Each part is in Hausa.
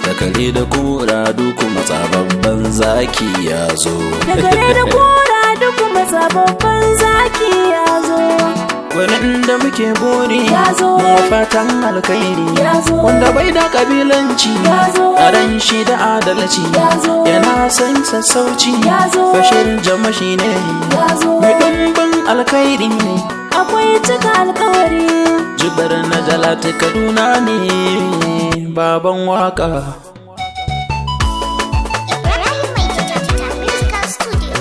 Da kare da kura duk matsababban zaki ya zo. Da kare da kura duk matsababban zaki ya zo. Gwanin da muke buri Ya zo. mu fatan alkhairi Ya zo. wanda bai da kabilanci Ya zo. a ran shi da adalci Ya zo. yana son sassauci. Ya zo. Bashir Jama shi ne Ya zo. mai ɗumbin alkhairi ne. Akwai cika alkawari. Jibar na Jalatu Kaduna ne baban waka. Ibrahim Mai Kita Kita Musical Studio.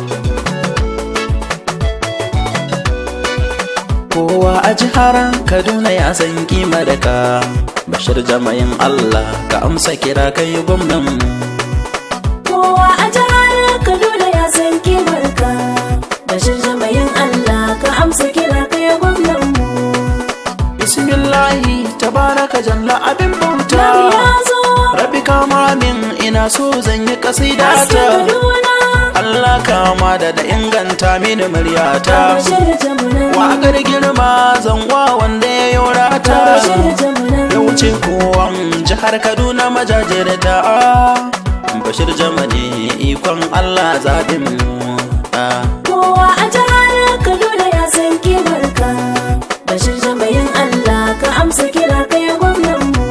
Kowa a jihar Kaduna ya san kima da ka, Bashir jama'in Allah, ka amsa kira kai gwamnan mu. Kowa a jihar Kaduna ya san kimar ka. Bashir jama'in Allah, ka amsa kira kai gwamnan mu. Bismillahi tabaraka jalla abin bauta. Namu ya zo. Rabbi kama min, ina so zan yi kasida Haske ta. Kaduna. Allah kama da inganta mini muryata. Bashir jama'in. Waƙar girma zan wa wanda ya yorata. Bashir jama'in. Ya wuce kowan jihar Kaduna majajirta. Bashir Jamani ikon Allah zaɓin mu. Kowa a jihar Kaduna ya san kimar ka. Bashir jama'in Allah, ka amsa kira kai gwamnan mu.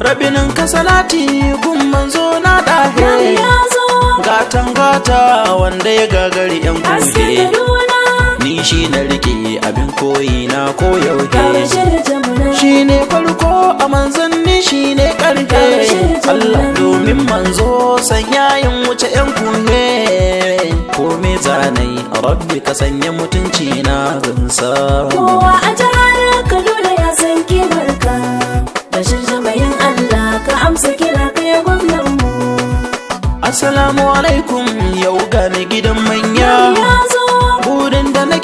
Rabinin ka salati gun manzo na Namu ɗahe. ya zo. Gatan gata wanda ya gagari yan Haske kuke. Kaduna. Ni shi na rike abin koyi na koyaushe. Bashir jama'in. Shi ne farko a manzanni, shi ne ƙarfe. Allah domin manzo sanya yin wuce yan kuhe. Kome zanai rabbi ka sanya mutunci na zan samu. Kowa a jihar Kaduna ya san kimar ka. Bashir jama'in Allah, ka amsa kira kai gwamnan mu. Assalamu alaikum, yau gani gidan